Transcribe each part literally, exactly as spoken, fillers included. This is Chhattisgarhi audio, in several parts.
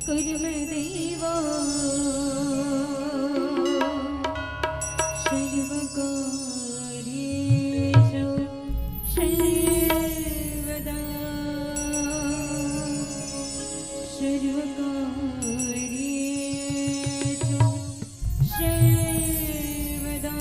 कुर्म देवो सर्वकार्येषु सर्वदा। सर्वकार्येषु सर्वदा।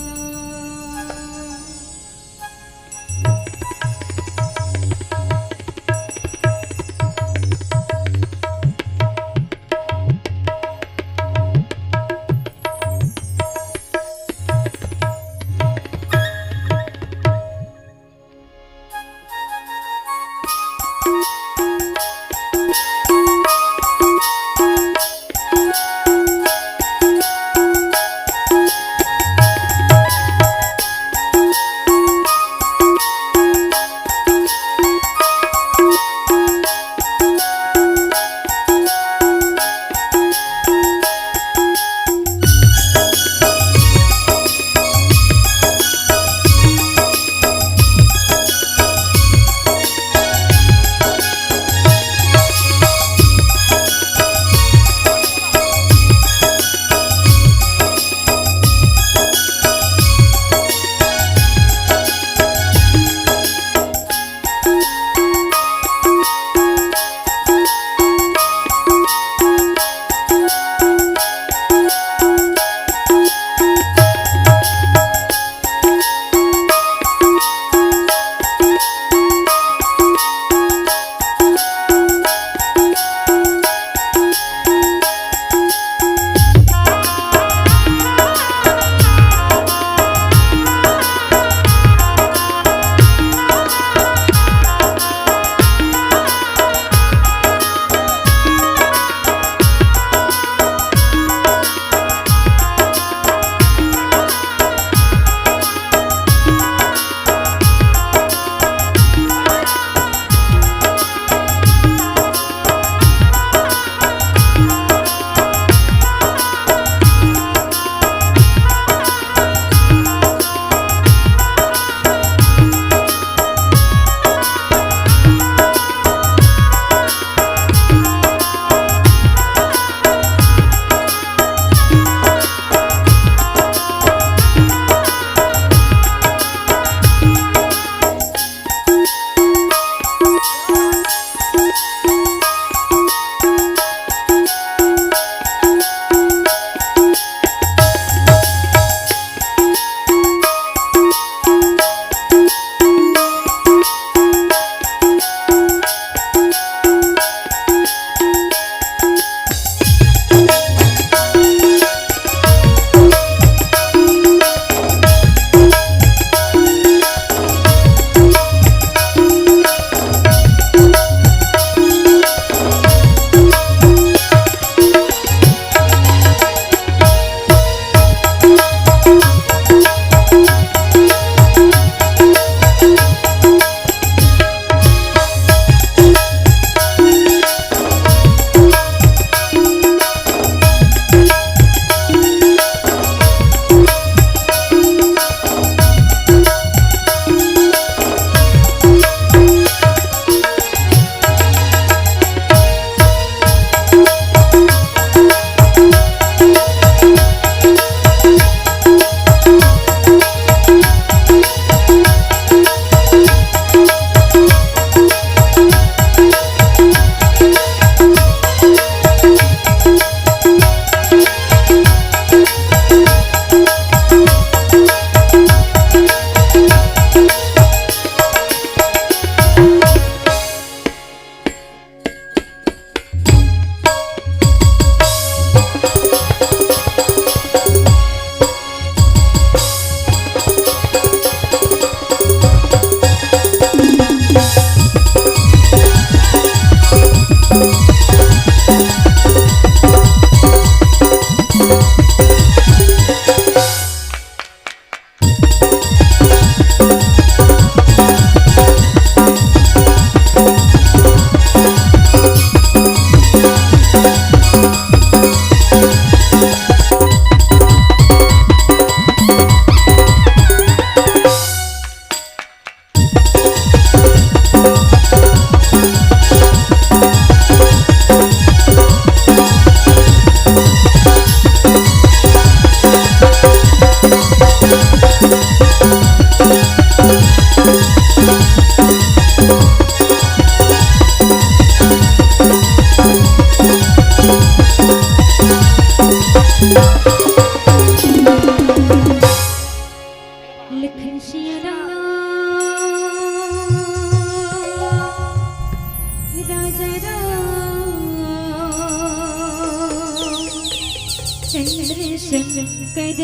शंकर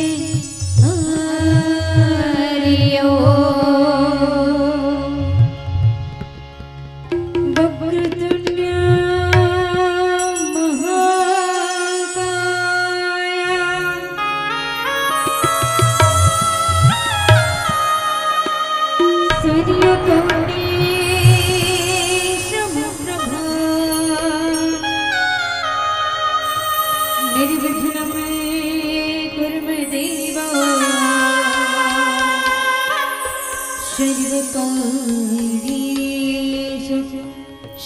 आर्यो वक्रतुण्ड महाकाय सूर्यकोटि समप्रभा निर्विघ्नं कुरु मे देव सर्वकार्येषु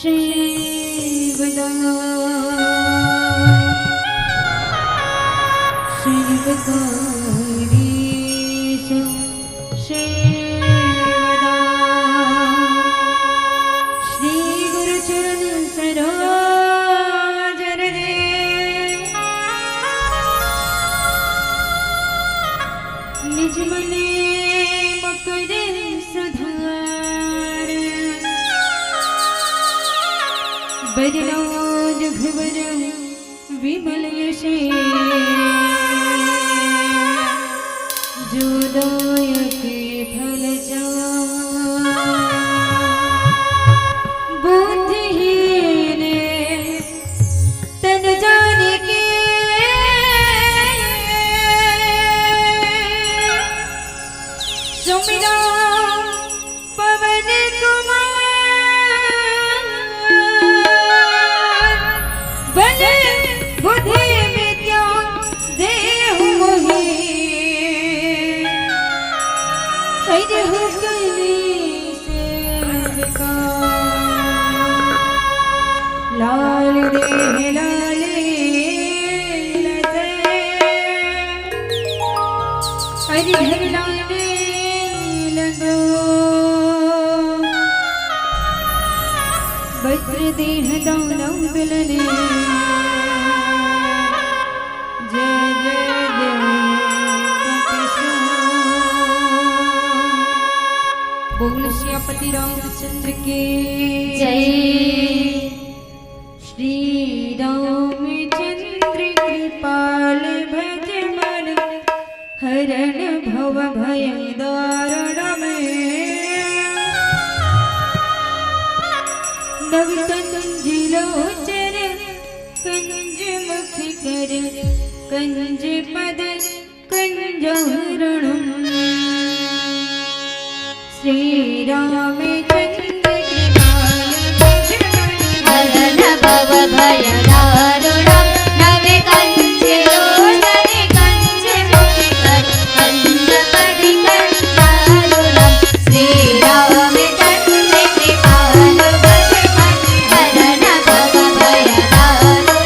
सर्वदा सर्वकार्येषु सर्वदा श्री गुरु चरण सरोज रज निज मन मुकुर सुधार बरनउँ रघुबर विमल यश जो दायक फल चार। बुद्धिहीन तन जानिके सुमिरउँ पवन कुमार। बल बुद्धि विद्या देहु मोहि करहु कलेस विकार। लाल देह लाल लसै अरि धर लाने लगो। वज्र देह दानव दुलने। जय जय जय तपसा। बोल सियापति रामचंद्र की जय। श्री रामचंद्र कृपाल भज मन हरण भव भय दारुण में। नव कंज लोचन कंज मुख कर कंज पद कंज हरणम। श्री रामचंद्र कृपाल भज मन हरण भव भय दारुणम। नव कंज लोचन कंज मुख कर कंज पद कंज दारुणम। श्री रामचंद्र कृपाल भज मन हरण भव भय दारुणम।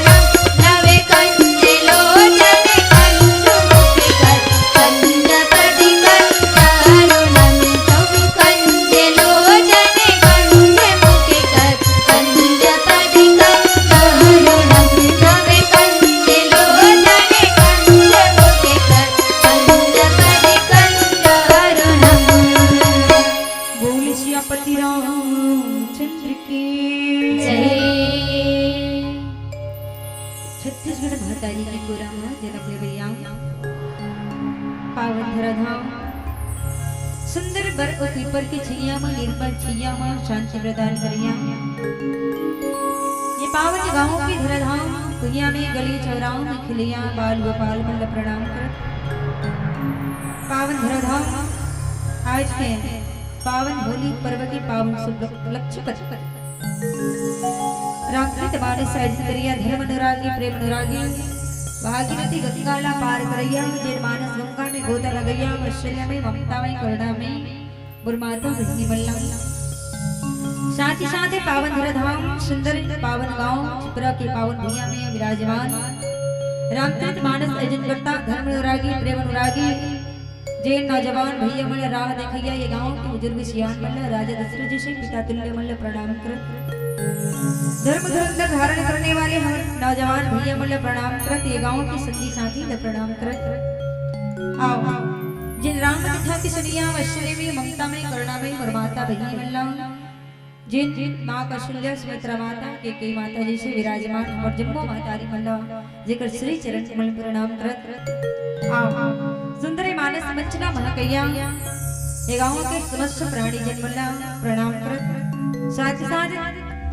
नव कंज लोचन कंज मुख कर कंज पद कंज दारुणम। तव कंज लोचन कंज मुख कर कंज पद कंज दारुणम। नव कंज लोचन कंज मुख कर कंज पद कंज दारुणम। बोल सियापति रामचंद्र की जय। छत्तीसगढ़ महतारी के कोरा म जनम ले भैया, पावन धराधाम, सुंदर बर अउ पीपर के छैया म, निर्मल छैया म शांति प्रदान करइया ये पावन गांव के धराधाम भैया में गली चौराहों में खिलइया बाल गोपाल मन ल प्रणाम करत पावन धराधाम आज के पावन होली पर्व के पावन शुभ लक्ष्य पर रामचरित मानस आयोजित करइया धर्म अनुरागी, प्रेम अनुरागी, भागीरथी गंगा ला पार करइया, जेन मानस गंगा में गोता लगइया, वात्सल्य में, ममता में, करुणा में, मोर माता बहिनी मन ला। साथ ही साथ पावन धराधाम, सुंदर पावन गांव, छिपरा के पावन भुइयां में विराजमान रामचरित मानस आयोजन करता धर्म अनुरागी, प्रेम अनुरागी, जेन नौजवान भैया मन ल राह देखइया, ये गांव के बुजुर्ग सियान मन ल, राजा दशरथ जइसे पिता तुल्य मन ल प्रणाम करत, धर्म धुरंधर धारण करने वाले हमर नौजवान भैया मन ल प्रणाम करत, ये गांव के संगी साथी ल प्रणाम करत। आओ, जिन राम कथा के सुनइया, वात्सल्य में, ममता में, करुणा में, मोर माता बहिनी मन ल जिन माँ कौशल्या सुमित्रा माता के कई माता जैसे विराजमान हमर जम्मो महतारी मन ला जेकर श्री चरण कमल प्रणाम करत। आओ, सुंदर मानस मंचना महकैया, ये गाँव के समस्त प्राणी जन मन ला प्रणाम करत। साथ ही साथ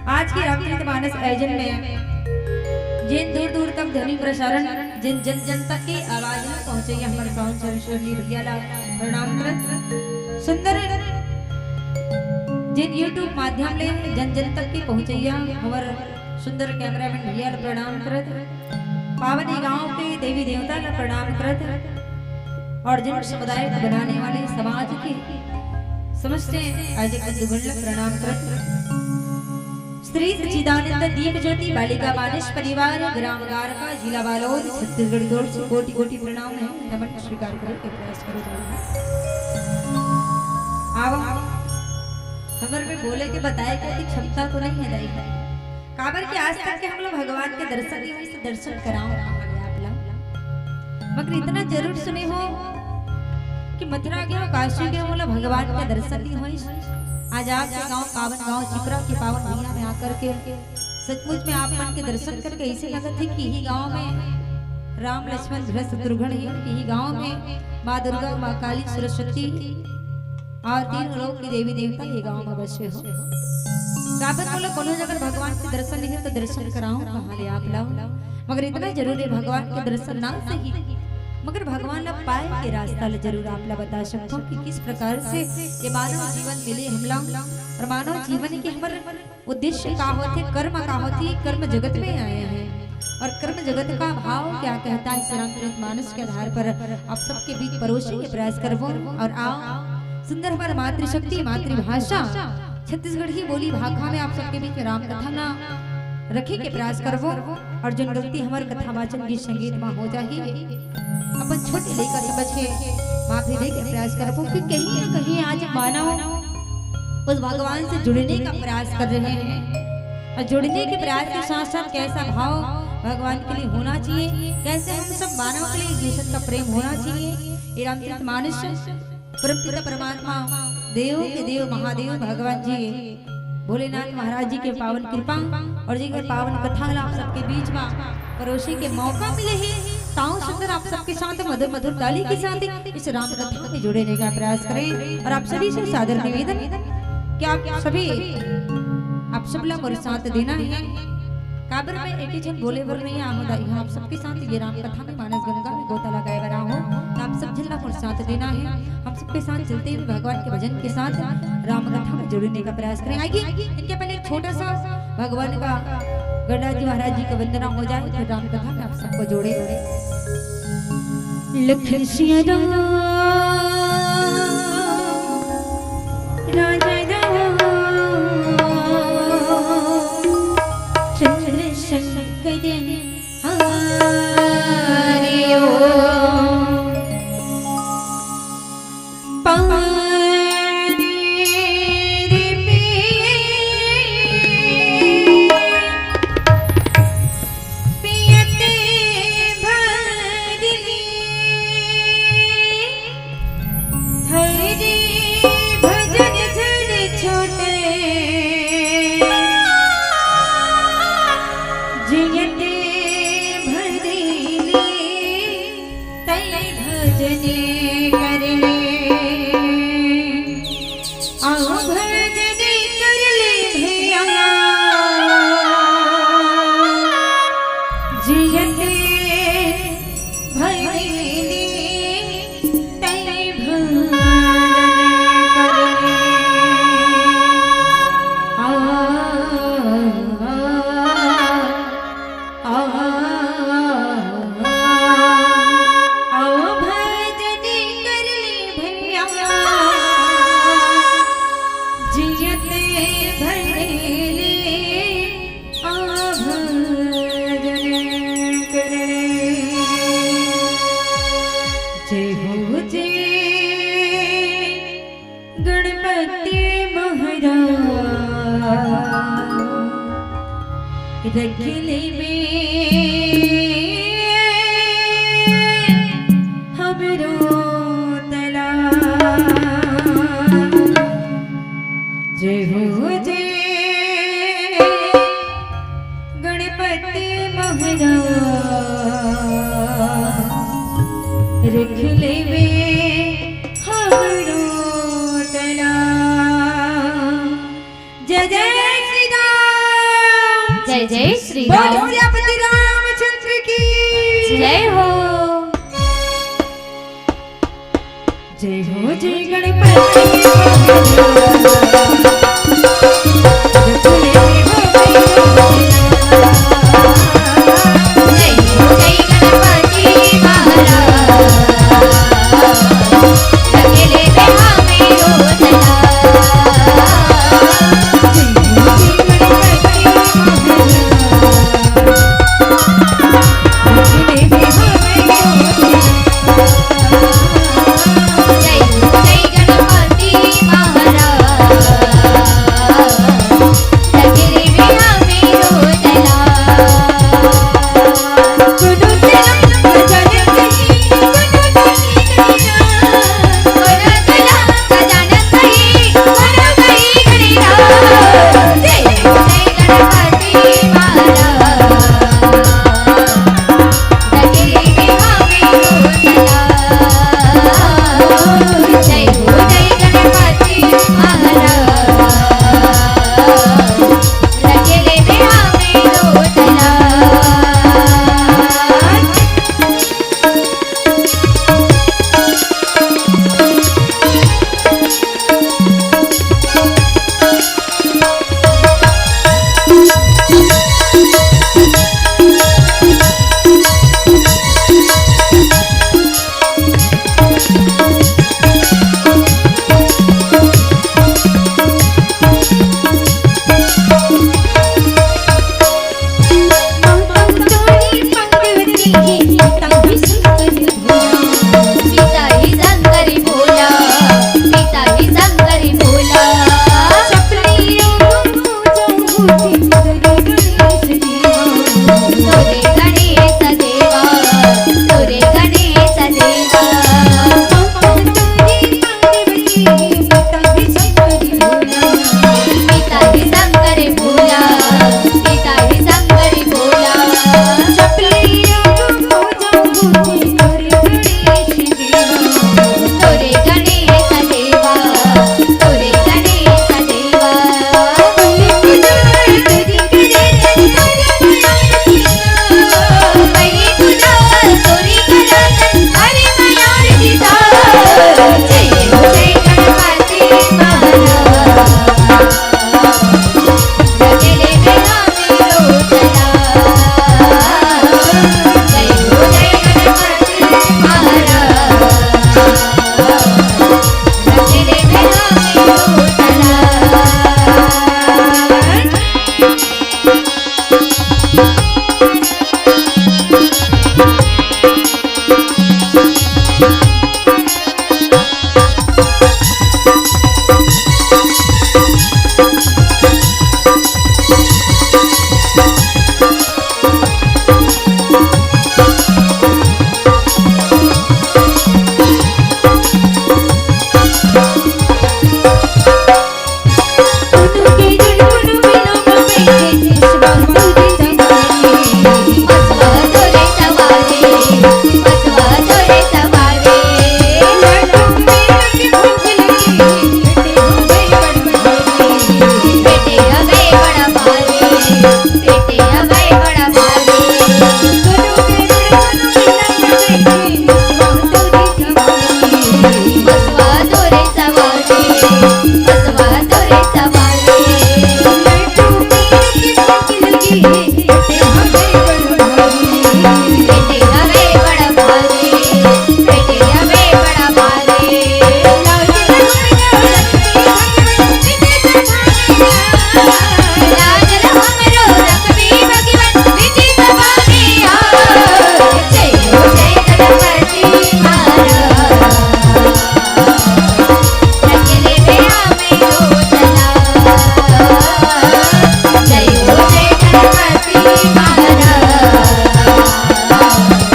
आज के रामचरित मानस आयोजन में जिन दूर दूर तक ध्वनि प्रसारण, जिन जन जन तक के आवाज में पहुँचैया हमर साउंड सर्विस वाली भैया ला प्रणाम करत। सुंदर जिन YouTube माध्यम ले जन जन तक के पहुँचैया हमर सुंदर कैमरामैन भैया ला प्रणाम करत, पावन ये गांव के देवी देवता ला प्रणाम करत, और जिन समुदाय को बनाने वाले समाज के समस्त आयोजक बंधुगण ला प्रणाम करत। श्री सच्चिदानंद दीप ज्योति बालिका मानस परिवार, ग्राम गारका, जिला बालोद, छत्तीसगढ़ की ओर से कोटि कोटि प्रणाम है। नमन स्वीकार करो, एक प्रयास करो जरूर। आओ, हमर में बोले के बताए के क्षमता तो नहीं है दाई, काबर के आज तक के हम लोग भगवान के दर्शन नहीं हुई, तो दर्शन कराओ आप ला। मगर इतना जरूर सुने हो कि मथुरा गए हो, काशी गए हो, मोला भगवान के दर्शन नहीं हुई। आज आपके गांव, पावन गांव चिपरा के पावन भुइयां में आकर के सचमुच में आप मन के दर्शन करके ऐसे लगत है कि यही गांव में राम लक्ष्मण भरत शत्रुघ्न है, यही गांव में माँ दुर्गा, माँ काली, सरस्वती और तीन लोक की देवी देवता ये गांव में बसे हो। काबर बोलो, कोनो जगह भगवान के दर्शन नहीं है तो दर्शन कराओ कहाँ ले आप लाओ। मगर इतना जरूर है, भगवान के दर्शन ना सही, मगर भगवान ला पाए के रास्ता ला जरूर आप ला बता सकता हूँ कि किस प्रकार से ये मानव जीवन मिले हमला, और मानव जीवन के हमर उद्देश्य का होथे, कर्म का होथे, कर्म जगत में आए हैं और कर्म जगत का भाव क्या कहता है, इस रामचरित मानस के आधार पर आप सबके बीच परोसे के प्रयास करबो। और आओ, सुंदर हमर मातृशक्ति, मातृभाषा, छत्तीसगढ़ी बोली भाखा में आप सबके बीच में राम कथा ना रखे के प्रयास करबो। और जोन गलती हमर कथा वाचन गीत संगीत में हो जाही, अपन छोटे लइका समझ के माफी दे के प्रयास करबो कि कहीं ना कहीं आज मानव उस भगवान से जुड़ने का प्रयास कर रहे हैं। और जुड़ने के प्रयास के साथ साथ कैसा भाव भगवान के लिए होना चाहिए, कैसे हम सब मानव के लिए एक दूसरे का प्रेम होना चाहिए, ये रामचरित मानस परमपिता परमात्मा देव के देव महादेव भगवान जी भोलेनाथ महाराज जी के पावन कृपा और जी के पावन कथा ला आप सबके बीच में परोसे के मौका मिले है। ताऊ सुंदर आप सबके साथ मधुर मधुर ताली के साथ इस राम कथा में जुड़ने का प्रयास करें और आप सभी से सादर निवेदन कि आप सभी, आप सब ला मोर साथ देना है। काबर मैं एक ही झन बोले बर नहीं आहूँ दाई, आप सबके साथ ये राम कथा में मानस गंगा में गोता लगाए बर आहूँ, तो आप सब झन ला मोर साथ देना है। हम सबके साथ चलते हुए भगवान के भजन के साथ राम कथा में जुड़ने का प्रयास करें। आइए, इनके पहले एक छोटा सा भगवान का, गणराज जी महाराज जी का वंदना हो जाए, फिर राम कथा में आप सबको जोड़े। लखन सिया राम, राजा राम, चंद्र शंकर हरिओ। पानी रे पिए, पियते भजनी, हरि भजन जन छोटे, जियते भजनी। तै भजन कर ले, आओ भजन कर ले भैया, जियत भजन तै भजन कर ले। आ, आ, आ, आ, आओ भजन कर ले भैया, जियत भजन ले, आ भजन कर ले। जय हो जय गणपति महाराज, रख लेबे हमरो तला। जय हो जय देख लेबे हमरो तला। जय जय श्री राम। जय जय श्री बोल राम। सियापति रामचंद्र की जय हो। जय हो जय गणपति। जय हो जय गणपति महाराज।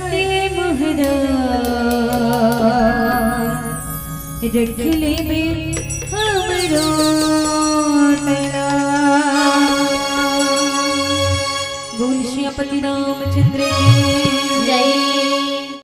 ते महाराज रख ले में हमरो टला। बोल सियापति रामचंद्र की जय।